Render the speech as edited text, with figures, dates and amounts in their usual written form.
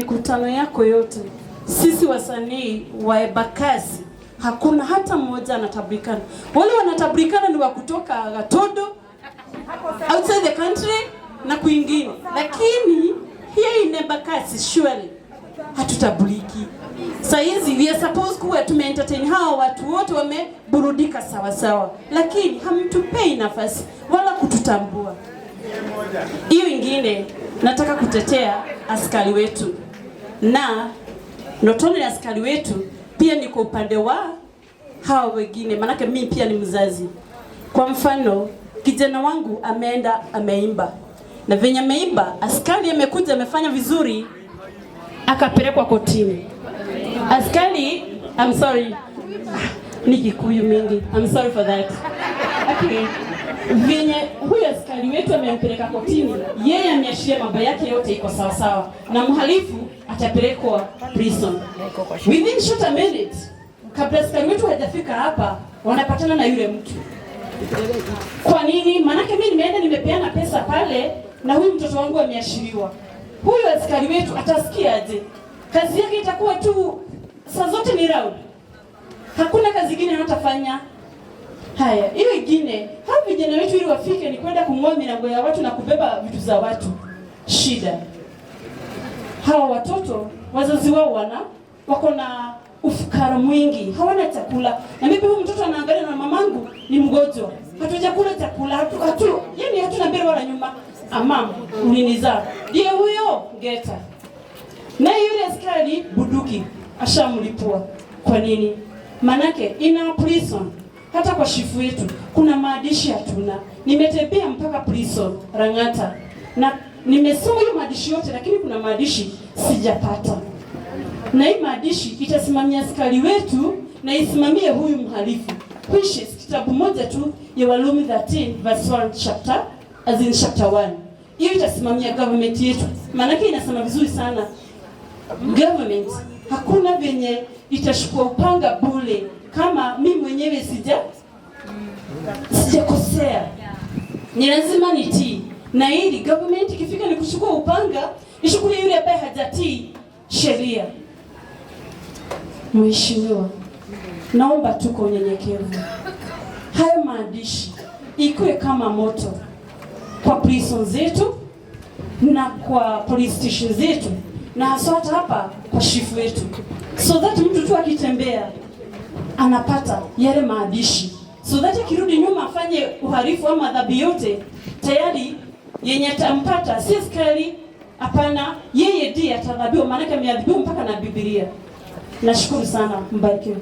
Mikutano yako yote, sisi wasanii wa Embakasi hakuna hata mmoja anatambulikana. Wale wanatambulikana ni wa kutoka Gatundu, outside the country na kwingine, lakini here in Embakasi surely hatutambuliki. Saa hizi we are supposed kuwa tumeentertain hawa watu wote, wameburudika sawa sawa, lakini hamtupei nafasi wala kututambua. Hiyo ingine, nataka kutetea askari wetu, na not only askari wetu, pia niko upande wa hawa wengine, maanake mimi pia ni mzazi. Kwa mfano, kijana wangu ameenda ameimba, na venye ameimba, askari amekuja amefanya vizuri, akapelekwa kotini. Askari, I'm sorry, ni Kikuyu mingi, I'm sorry for that. Okay. Venye huyu askari wetu amempeleka kotini, yeye ameachia mambo yake yote iko sawa sawa, na mhalifu atapelekwa prison within short a minute. Kabla askari wetu hajafika hapa, wanapatana na yule mtu. Kwa nini? Maanake mimi nimeenda nimepeana pesa pale, na huyu mtoto wangu ameachiliwa. Huyu askari wetu atasikia aje? Kazi yake itakuwa tu saa zote ni round, hakuna kazi ingine hatafanya. Haya, hiyo ingine, hao vijana wetu ili wafike ni kwenda kung'oa milango ya watu na kubeba vitu za watu. Shida hawa watoto, wazazi wao wako na ufukara mwingi, hawana chakula, na mimi huyu mtoto anaangalia na mamangu ni mgonjwa, hatujakula chakula, hatu yani hatuna mbele wala nyuma. Amam, ulinizaa ndiye huyo ngeta, na yule askari bunduki ashamlipua. Kwa nini? Manake ina prison hata kwa chifu yetu kuna maandishi hatuna. Nimetembea mpaka prison Lang'ata na nimesoma hiyo maandishi yote, lakini kuna maandishi sijapata. Na hii maandishi itasimamia askari wetu na isimamie huyu mhalifu, which is kitabu moja tu ya Warumi 13 verse 1 chapter, as in chapter 1. Hiyo itasimamia government yetu, maanake inasema vizuri sana government hakuna venye itachukua upanga bure kama mi mwenyewe sijakosea, ni lazima nitii, na ili government ikifika ni kuchukua upanga ichukulie yule ambaye hajatii sheria. Mheshimiwa, naomba tu kwa unyenyekevu, hayo maandishi ikuwe kama moto kwa prison zetu na kwa police station zetu na haswa hata hapa kwa chifu wetu, so that mtu tu akitembea anapata yale maandishi, so that akirudi nyuma afanye uhalifu ama adhabu yote, tayari yenye atampata si askari, hapana, yeye ndiye atadhabiwa, maanake ameadhibiwa mpaka na Biblia. Nashukuru sana, mbarikiwe.